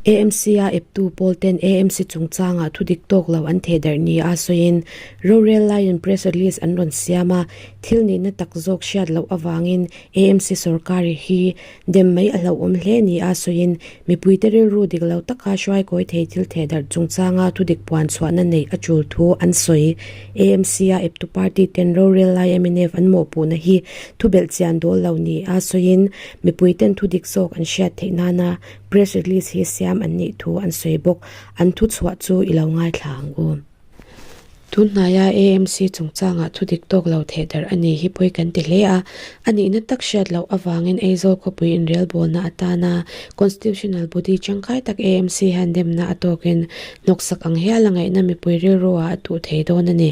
AMC-a eptu pawl ten AMC chungchangah thu dik tawk lo an theh darh nia sawiin rorel laiin press release an rawn siam a, thil nihna tak zawk hriat loh avangin AMC sorkar hi dem mai a hlauhawm hle nia sawiin mipuite rilru dik lo taka hruaikawi thei thil theh darh chungchanga thu dik puan chhuahna neih a tul thu an sawi. AMC-a eptu party ten rorel lai mnf an mawhpuhna hi thu belhchian dawl lo nia sawiin mipuiten thu dik zawk an hriat theih nana Press release hi siam an nih thu an sawi bawk. An thu chhuah chu i lo ngaithla ang u. Tun hnaia AMC chungchangah thu dik tawk lo theh darh a ni hi pawi kan ti hle a. A nihna tak hriat loh avangin Aizawl khawpui inrelbawlna atana Constitutional body tangkai tak AMC hian demna a tawkin hnawksak ang hial a ngaihna mipui rilru ah a tuh thei dawn a ni.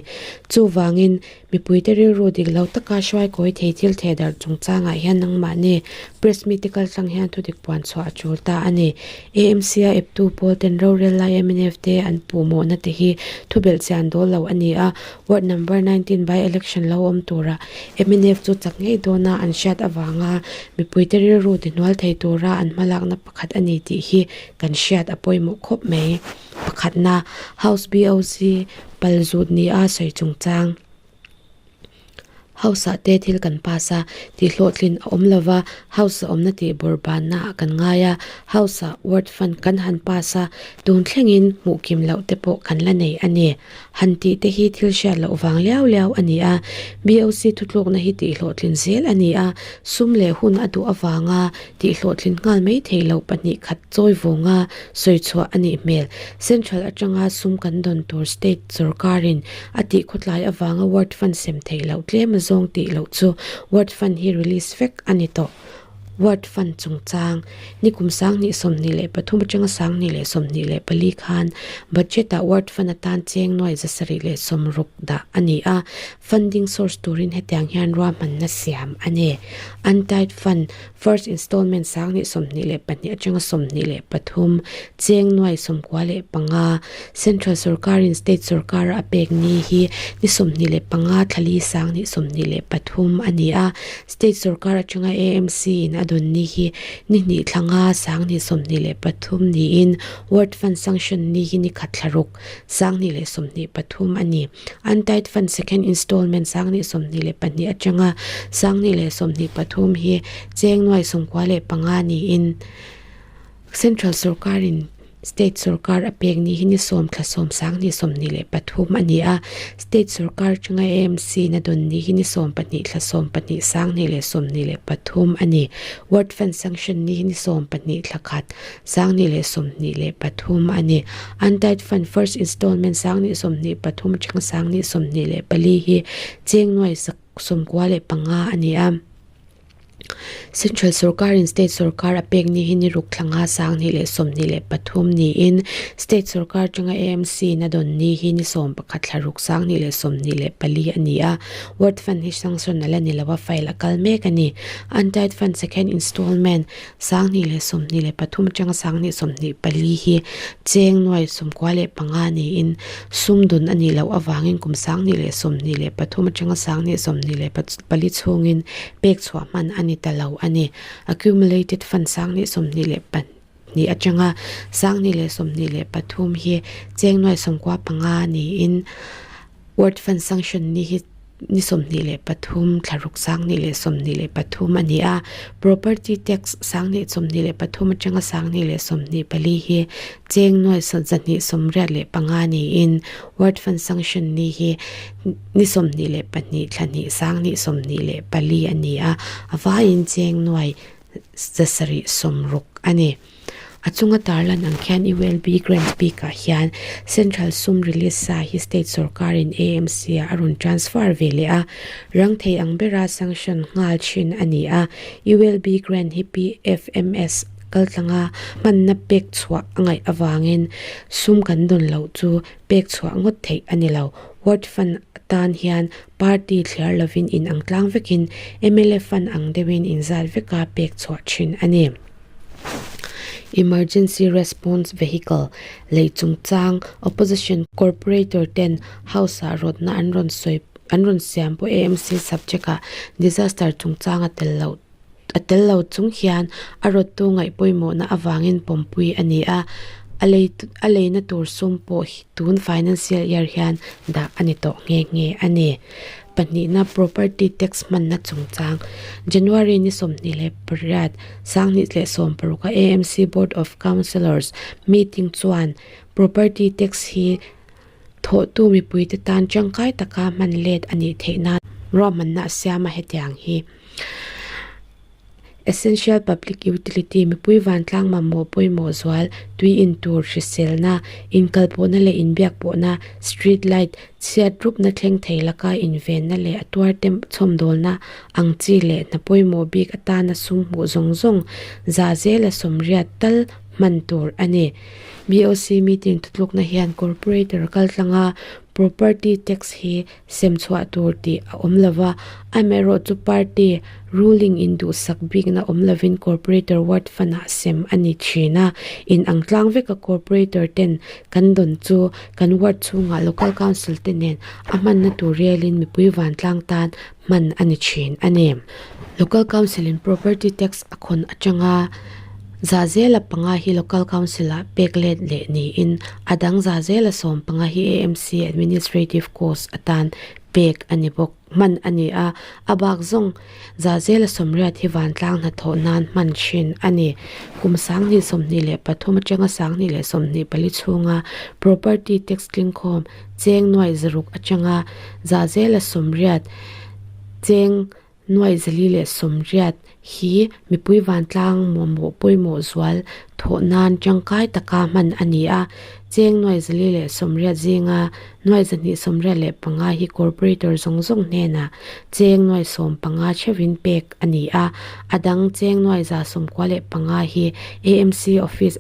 Chuvangin Mipuite rilru dik lo taka hruaikawi thei thil theh darh chungchangah hian nangmahni press mite kaltlang hian thudik puan chhuah a tul ta a ni. AMC-a eptu pawl ten rorel lai mnf te an puh mawhna te hi thu belh chian dawl lo a ni a, ward number 19 by election lo awm tura mnf chu chak ngei dawna an hriat avanga mipuite rilru ti hnual thei tura an hmalakna pakhat a ni tih hi kan hriat a pawimawh khawp mai. Pakhatna, House BOC pal zut nia sawi chungchang. House ah te thil kan pass a, tih hlawhtlin a awm lova, House a awmna tih bawrh banna ah kan ngai a, House ah Ward Fund kan han pass a, tun thlengin hmuh kim loh te pawh kan la nei a ni. Han tih te hi thil hriat loh vang liau liau a ni a, BOC thutlukna hi tih hlawhtlin zel a ni a, sum leh hun a duh avanga tih hlawhtlin nghal mai thei lo pahnih khat chawi vawnga sawi chhuah a nih hmel. Central atanga sum kan dawn tur state sorkarin a tih khawtlai avanga ward fund sem theih loh tlem a zawng tih loh chu ward fund hi release vek a ni tawh. Ward fund chungchang nikum 2023 atanga 2024 khan budget ah ward fund atan cheng nuai 760 dah a ni a, funding source turin hetiang hian ruahmanna siam a ni. Untied fund First installment 2022 atanga 23 cheng nuai 95 Central sorkarin state sorkara a pek ni hi ni 25 thlali 2023 a ni a, state sorkar atanga AMC in a dawn ni hi ni hnih thlanga 2023 niin Ward Fund sanction ni hi ni khat thlaruk 2023 a ni. Untied Fund Second Installment 2022 atanga 2023 hi cheng nuai 95 niin Central sorkarin State sorkar a pek ni hi ni sawm thla sawm 2023 a ni a, State sorkar atanga AMC na dawn ni hi ni sawm pahnih thla sawm pahnih 2023 a ni. Ward Fund Sanction ni hi ni sawm pahnih thla khat 2023 a ni. Untied Fund First Installment 2023 atanga 2024 hi cheng nuai 95 a ni a. Central sorkarin State sorkar a pek ni hi ni ruk thlanga 2023 niin State sorkar atanga AMC in a dawn ni hi ni 11 thla ruk 2024 a ni a. Ward Fund hi sanction a la ni lo a, file a kal mek a ni. Untied Fund Second Installment 2023 atanga 2024 hi cheng nuai 95 niin sum dun a nih loh avangin kum 2023 atanga 2024 chhungin pek chhuah hman a ni ta lo a ni. Accumulated Fund 2022 atanga 2023 hi cheng nuai 95 niin Ward Fund Sanction ni hi ni 23 thlaruk 2023 a ni a, Property Tax 2023 atanga 2024 hi cheng nuai 285 niin Ward Fund Sanction ni hi ni 22 thla hnih 2024 a ni a, a vaiin cheng nuai 760 a ni. A chunga tarlan ang khian ULB grant bikah hian Central sum release sa hi state sorkarin AMC ah a rawn transfer ve leh a, rang thei ang bera sanction nghal thin a ni a. ULB grant hi PFMS kaltlanga hmanna pek chhuah a ngaih avangin sum kan dawn loh chu pek chhuah ngawt theih a ni lo. Ward fund atan hian party thliar lovin inang tlang vekin mla fund ang deuhin inzat veka pek chhuah thin a ni. Emergency Response Vehicle lei chungchang Opposition Corporator ten House ah rawtna an rawn sawi an rawn siam pawh AMC subject ah disaster chungchang a tel loh A tel lo chung hian a rawttu ngaih pawimawhna avangin pawmpui a ni a, a lei a leina tur sum pawh tun financial year hian dah a ni tawh nghe nghe a ni. Pahnihna property tax hmanna chungchang January ni 28 2016 a AMC Board of Councillors meeting chuan property tax hi Thawhtu mipuite tan tangkai taka hman let a nih theih nan ruahmanna a siam a hetiang hi. Essential Public Utility mipui vantlang mamawh pawimawh zual, tui in tur, hriselna, inkalpawhna leh inbiakpawhna, street light, chhiat rupna thleng thei laka invenna leh a tuarte chhawmdawlna ang chi leh hna pawimawh bik atana sum hmuh zawng zawng za zela sawmriat tal hman tur a ni. BOC meeting thutlukna hian corporator kaltlanga property tax hi sem chhuah tur tih a awm lova, amaherawhchu party ruling in duhsak bikna awm lovin corporator ward fund ah sem a ni thin a, in ang tlang veka corporator ten kan dawn chu kan ward chhungah local council te nen a hmanna tur rialin mipui vantlang tan hman a ni thin a ni. Local Council in Property Tax a khawn atanga za zela panga hi Local Council ah pek let leh niin a dang za zela 15 hi AMC Administrative Cost atan pek a ni bawk. Hman a ni a, a bak zawng za zela 80 hi vantlang hnathawh nan hman thin a ni. Kum 2023 atanga 2024 chhunga Property Tax tlingkhawm cheng nuaih zaruk atanga za zela 80 cheng nuaih 480 hi mipui vantlang mamawh pawimawh zual thawh nan tangkai taka hman a ni a. Cheng nuaih 480 zinga nuaih 285 hi corporator zawng zawng hnenah cheng nuaih 15 theuhin pek a ni a. A dang cheng nuaih 195 hi AMC office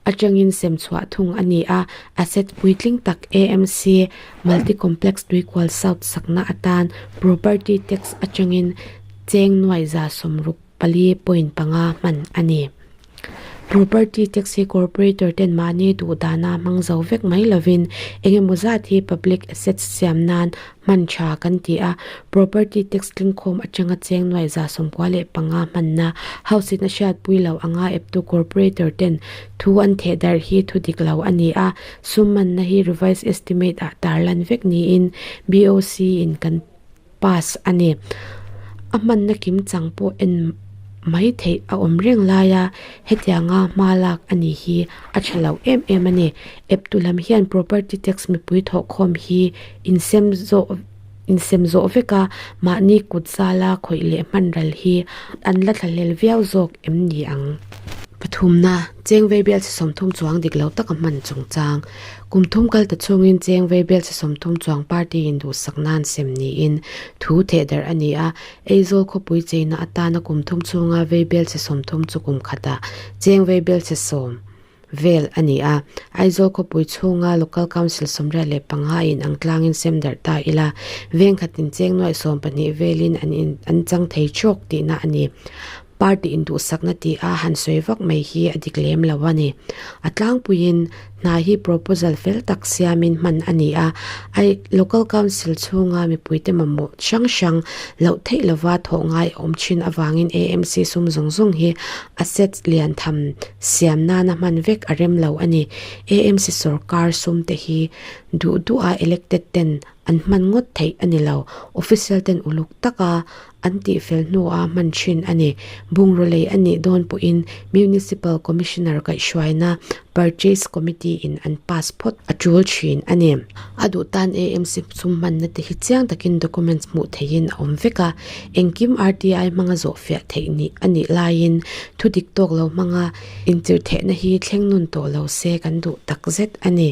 atangin sem chhuah thung a ni a, asset puitling tak AMC Multi Complex Tuikual South sakna atan property tax atangin cheng nuai 64.5 hman a ni. Property tax hi corporator ten mahni duh dana hmang zo vek mai lovin engemaw zat hi public assets siam nan hman tha kan ti a, property tax tlingkhawm atanga cheng nuai 95 hmanna house in a hriatpui lo anga eptu corporator ten thu an theh darh hi thu dik lo a ni a, sum manna hi revised estimate ah tarlan vek niin BOC in kan pass a ni. A hmanna kim chang pawh en mai theih a awm reng lai a, hetianga hma lak a ni hi a tha lo em em a ni. Eptu lam hian property tax mipui thawhkhawm hi insem zawh insem zawh vek a, mahni kut zala khawih leh hman ral hi an la thlahlel viau zawk em ni ang? Pathumna, cheng vei bial chi 30 chuang dik lo taka hman chungchang. Kum thum kal ta chungin cheng vei bial chi 30 chuang party in duhsak nan sem niin thu thehdarh a ni a, Aizawl khawpui cheina atana kum thum chhunga vei bial chi 30 chu kum khatah cheng vei bial chi 10 vel a ni a. Aizawl khawpui chhunga Local Council 75 in ang tlangin sem darh ta ila, veng khatin cheng nuaih 12 velin an in an chang thei chawk tihna a ni. Party induhsakna tih a han sawi vak mai hi a dik lem lo a ni. A tlangpuiin hna hi proposal fel tak siamin hman a ni a, ai Local Council chhunga mipuite mamawh hrang hrang loh theih lova thawh ngai a awm thin avangin AMC sum zawng zawng hi assets lian tham siam nana hman vek a rem lo a ni. AMC sorkar sum te hi duh duha elected ten an hman ngawt theih a ni lo. Official ten uluk taka an tihfel hnuah hman thin a ni. Bungraw lei a nih dawn pawhin Municipal Commissioner kaihhruaina Purchase Committee in an pass phawt a tul thin a ni. A duh tan AMC sum hmanna te hi chiang takin documents hmuh theihin a awm vek a, engkim RTI hmanga zawhfiah theih nih a nih laiin thu dik tawk lo hmanga inchirhthehna hi thleng nun tawh lo se kan duh takzet a ni.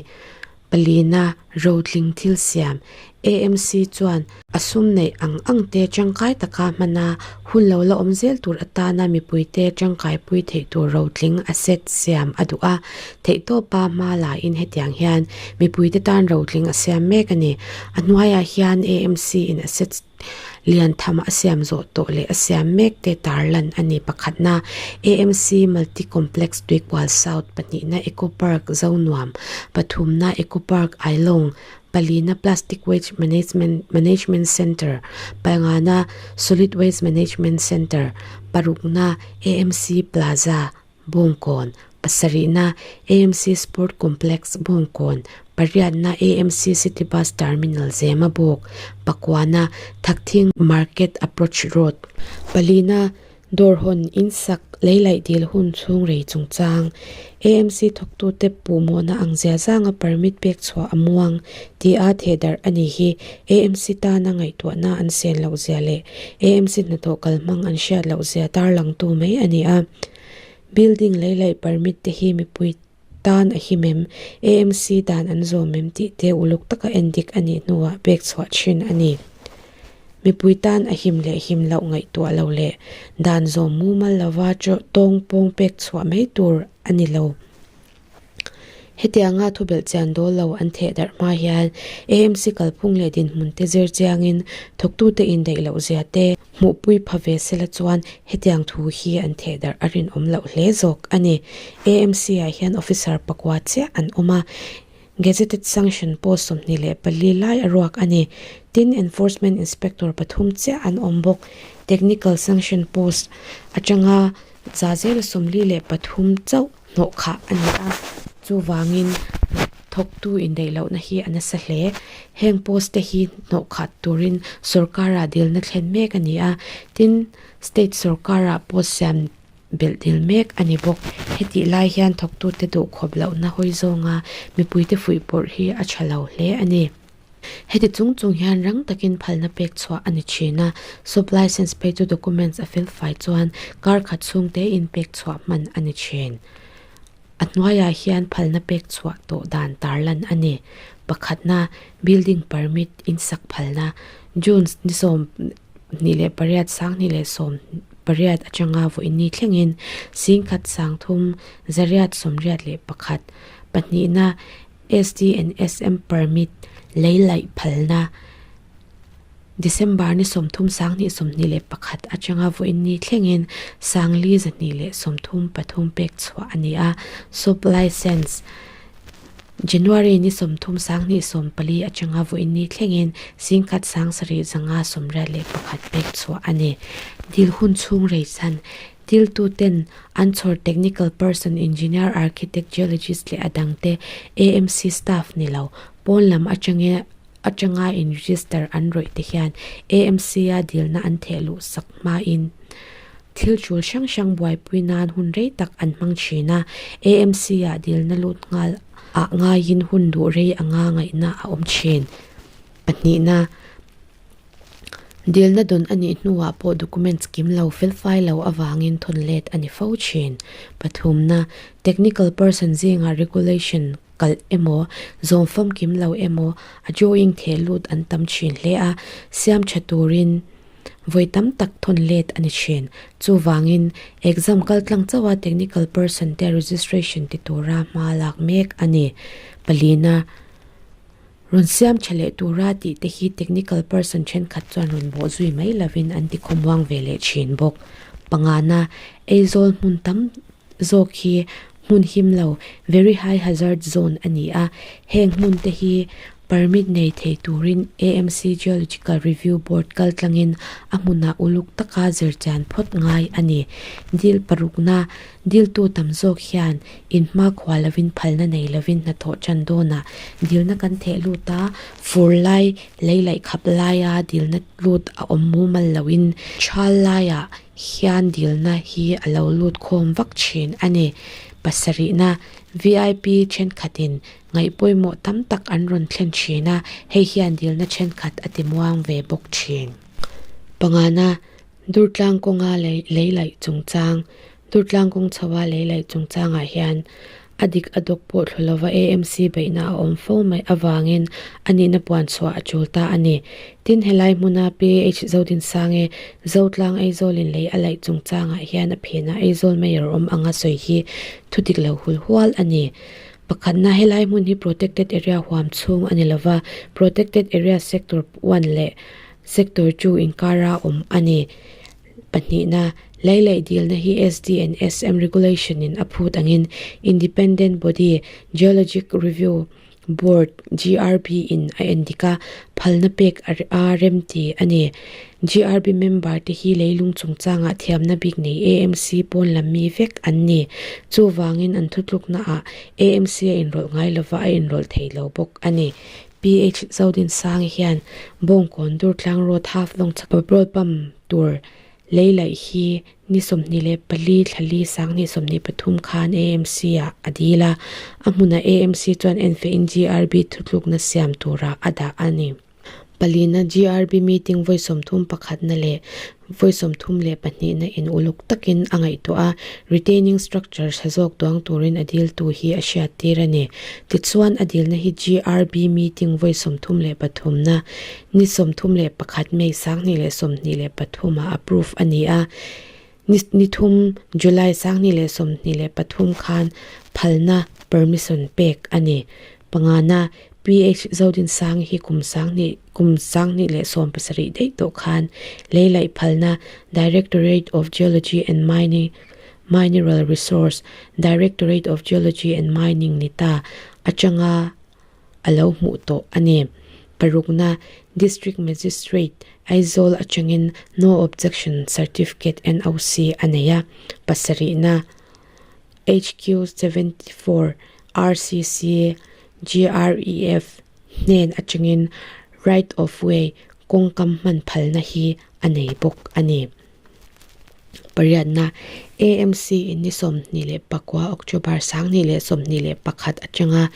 Palina rotling thil siam AMC chuan a sum neih ang ang te tangkai taka hman a, hun lo la awm zel tur atana mipuite tangkaipui theih tur rotling asset siam a duh a. Theihtawpa hma lain hetiang hian mipuite tan rotling a siam mek a ni. A hnuaiah hian AMC in asset lian tham a siam zawh tawh leh a siam mek te tarlan a ni. Pakhatna AMC Multi Complex Tuikual South, pahnihna Eco Park Zonuam, pathumna Eco Park Ailawng. Palina Plastic Waste Management Management Centre, pangana Solid Waste Management Centre, parukna AMC Plaza, Bawngkawn, pasarihna AMC Sport Complex, Bawngkawn, pariatna AMC City Bus Terminal, Zemabawk, pakuana Thakthing Market Approach Road, palina Dawr hawn in sak lei laih dil hun chhung rei chungchang AMC thawktute puhmawhna ang zia zanga permit pek chhuah a muang tih a theh darh a ni hi AMC tana ngaihtuahna an sen loh zia leh AMC hnathawh kalhmang an hriat loh zia tarlangtu mai a ni a. Building lei laih permit te hi mipui tan a him em? AMC dan an zawm em tih te uluk taka endik a nih hnuah pek chhuah thin a ni. Mipui tan a him leh him loh ngaihtuah lo leh dan zawm mumal lova tawng pawng pek chhuah mai tur a ni lo. Hetianga thubelh chian dawl lo an theh darh hma hian AMC kalphung leh dinhmun te zir chiangin thawktute indaih loh zia te Hmuhpui pha ve sela chuan hetiang thu hi an theh darh a rinawm loh hle zawk a ni. AMC ah hian officer pakua chiah an awm a, gazetted sanction post 24 lai a ruak a ni. Tin, enforcement inspector pathum chiah an awm bawk. Technical sanction post atanga za zela 43 chauh hnawh khah a ni a, chuvangin thawktu indaih lohna hi a nasa hle. Heng post te hi hnawh khat turin sorkara dilna thlen mek a ni a, tin, state sorkara post siam belh dil mek a ni bawk. Hetih lai hian thawktute duhkhawp lohna hawi zawnga mipuite fuihpawrh hi a tha lo hle a ni. Heti chung chung hian rang takin phalna pek chhuah a ni thin a, sub licence phei chu documents a fel fai chuan kar khat chhung te in pek chhuah hman a ni thin. A hnuaiah hian phalna pek chhuah tawh dan tarlan a ni. Pakhatna, building permit insak phalna, June ni 28 2018 atanga vawiin thlengin singkhat sangthum zariat 81, pahnihna, SD and SM permit lei laih phalna December ni 30 2021 atanga vawiin ni thlengin Sangli 233 pek chhuah a ni a, Sub Licence January ni 30 2014 atanga vawiin ni thlengin Singkhat Sangsarih 581 pek chhuah a ni. Dil hun chhung rei chhan Tiltuten an chhawr technical person, engineer, architect, geologist leh a dangte AMC staff ni lo, pawn lam atanga atanga in register an rawih te hian AMC-a dilna an theh luh sak hmain thil tul hrang hrang buaipui nan hun rei tak an hmang thin a, AMC-ah dilna lut nghal ah ngaiin hun duh rei anga ngaihna a awm thin. Pahnihna. Dilna dawn a nih hnuah pawh documents kim lo felfai lo avangin thawn let a ni fo thin. Pathumna, technical person zingah regulation kalh emaw, zawm famkim lo emaw a drawing theh lut an tam thin hle a, siam tha turin vawi tam tak thawn let a ni thin. Chuvangin, exam kaltlang chauha technical person te registration ti tura hma lak mek a ni. Palina. Rawn siam tha leh tura tih te hi technical person thenkhat chuan rawn bawh zui mai lovin an ti khawmuang ve leh thin bawk. Pangana, Aizawl hmun tam zawk hi hmun him lo, very high hazard zone, a ni a, heng hmun te hi permit nei thei turin AMC Geological Review Board kaltlangin a hmunah uluk taka zirchian phawt ngai a ni. Dil parukna, Diltu tam zawk hian inhma khua lovin phalna nei lovin hnathawh tan dawnah dilna kan theh lut a, fur lai lei laih khap laia dilna lut a awm mumal loin thal laiah hian dilna hi a lo lut khawm vak thin a ni. Pasarihna, VIP thenkhatin ngaih pawimawh tam tak an rawn thlen thin a, hei hian dilna thenkhat a ti muang ve bawk thin. Pangana, Durtlang kawnga lei laih chungchang, Durtlang kawng chhoa lei laih chungchangah hian a dik a dawk pawh thlu lova AMC beihna a awm fo mai avangin a nihna puan chhuah a tul ta a ni. Tin, helai hmuna PAH Zodinsange Zotlang Aizawlin lei a laih chungchangah hian a phenah Aizawl Mayor awm anga sawi hi thudik lo hul hual a ni. Pakhatna, helai hmun hi Protected Area huam chhung a ni lova, Protected Area Sector one leh Sector chu inkara awm a ni. Pahnihna, lei laih dilna hi SD and SM Regulation in a phut angin Independent Body, Geologic Review, Board, GRB, in a endik a, phalna pek a remti a ni. GRB member te hi leilung chungchangah thiamna bik nei AMC pawn lam mi vek an ni. Chuvangin an thutlukna ah AMC a inrawlh ngai lova a inrawlh thei lo bawk a ni. PH Zodinsangi hian Bawngkawn Durtlang Road Half Long chhak petrol pump tur Lei laih hi ni 24 thlali 2023 khan AMC ah a dil a, a hmunah AMC chuan enfehin GRB thutlukna siam turah a dah a ni. Palina GRB meeting vawi sawmthum pakhatna leh vawi sawmthum leh pahnihna in uluk takin a ngaihtuah a, retaining structure tha zawk duang turin a diltu hi a hriattir a ni. Tichuan a dilna hi GRB meeting vawi 33na Ni 31 May 2023 ah approve a ni a, ni ni thum July 2023 khan phalna, permission, pek a ni. Pangana, PH Zodinsangi hi kum sanghnih kum 2017 daih tawh khan lei laih phalna Directorate of Geology and Mining Mineral Resource, Directorate of Geology and Mining ni ta atanga a lo hmuh tawh a ni. Parukna, District Magistrate, Aizawl atangin No Objection Certificate, NOC, a nei a. Pasarihna, HQ 74, RCC, GREF hnen atangin Right of Way kawngkam hman phalna hi a nei bawk a ni. Pariatna, AMC in ni 29 October 2021 atanga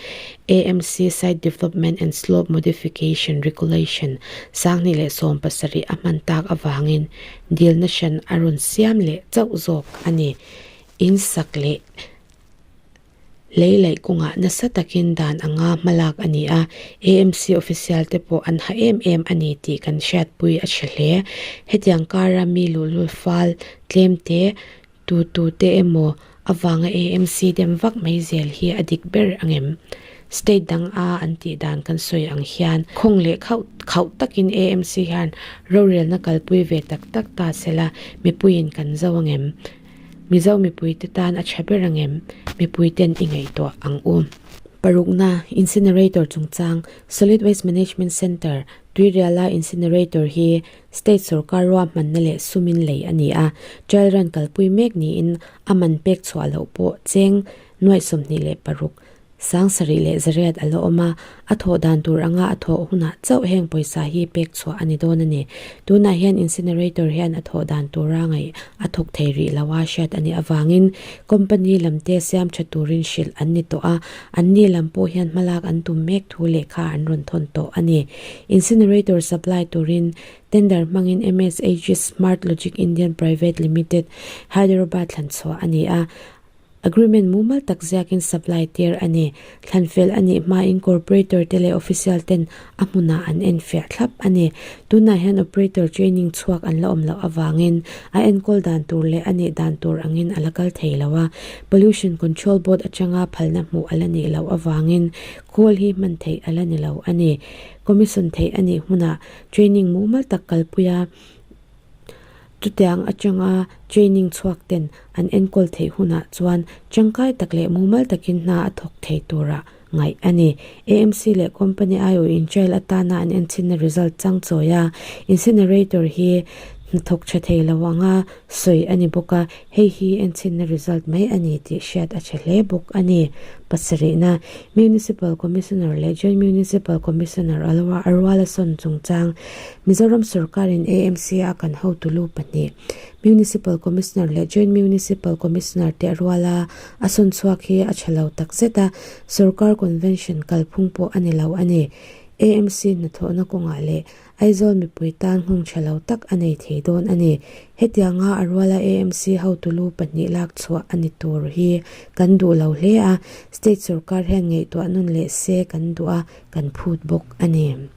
AMC Site Development and Slope Modification Regulation 2017 a hman tak avangin dilna hran a rawn siam leh chauh zawk a ni. In sak leh Lei laih kawngah nasa takin dan anga hmalak a ni a, AMC official te pawh an ha em em a ni tih kan hriatpui a tha hle. Hetiang kara mi luhlul fal tlem te, tu tu te emaw avanga AMC dem vak mai zel hi a dik ber angem? State dang a an tih dan kan sawi ang hian khawng leh khauh khauh takin AMC hian rorelna kalpui ve tak tak ta sela mipuiin kan zo angem? Mizo mipuite tan a tha ber angem? Mipuiten i ngaihtuah ang u. Parukna, Incinerator chungchang, Solid Waste Management Centre, Tuiriala Incinerator hi State sorkar ruahmanna leh sumin lei a ni a, trial run kalpui mek niin a man pek chhuah loh pawh cheng nuaih 26 Sangsarih leh zariat a la awm a, a thawh dan tur anga a thawh hunah chauh heng pawisa hi pek chhuah a ni dawn a ni. Tunah hian incinerator hian a thawh dan tura ngaih a thawk thei rih lo a hriat a nih avangin company lamte siam tha turin hrilh an ni tawh a, anni lam pawh hian hmalak an tum mek thu lehkha an rawn thawn tawh a ni. Incinerator supply turin tender hmangin MSHG Smart Logic Indian Private Limited, Hyderabad thlan chhuah a ni a, Agreement mumal tak ziakin supply tir a ni. Thlanfel a nih hmain corporator te leh official ten a hmunah an enfiah thlap a ni. Tunah hian operator training chhuak an la awm loh avangin a enkawl dan tur leh a nih dan tur angin a la kal thei lo a. Pollution Control Board atanga phalna hmuh a la nih loh avangin khawl hi hman theih a la ni lo a ni. Commission theih a nih hmunah training mumal tak kalpui a. Chutiang atanga training chhuak ten an enkawl theih hunah chuan tangkai tak leh mumal takin hna a thawk thei tura ngaih a ni. AMC leh company aiawhin trial atana an enchinna result chang chawi a, incinerator hi hnathawk tha thei lo anga sawi a ni bawk a, hei hi enchinna result mai a ni tih hriat a tha hle bawk a ni. Pasarihna, Municipal Commissioner leh Joint Municipal Commissioner a ruala sawn chungchang Mizoram sorkarin AMC a kan hotu lu pahnih, Municipal Commissioner leh Joint Municipal Commissioner te a rual a, a sawn chhuak hi a tha lo tak zet a, sorkar convention kalphung pawh a ni lo a ni. AMC hnathawhna kawngah leh Aizawl mipui tan nghawng tha lo tak a nei thei dawn a ni. Hetianga a ruala AMC hotu lu pahnih lak chhuah a ni tur hi kan duh lo hle a, state sorkar hian ngaihtuah nawn leh se kan duh a, kan phut bawk a ni.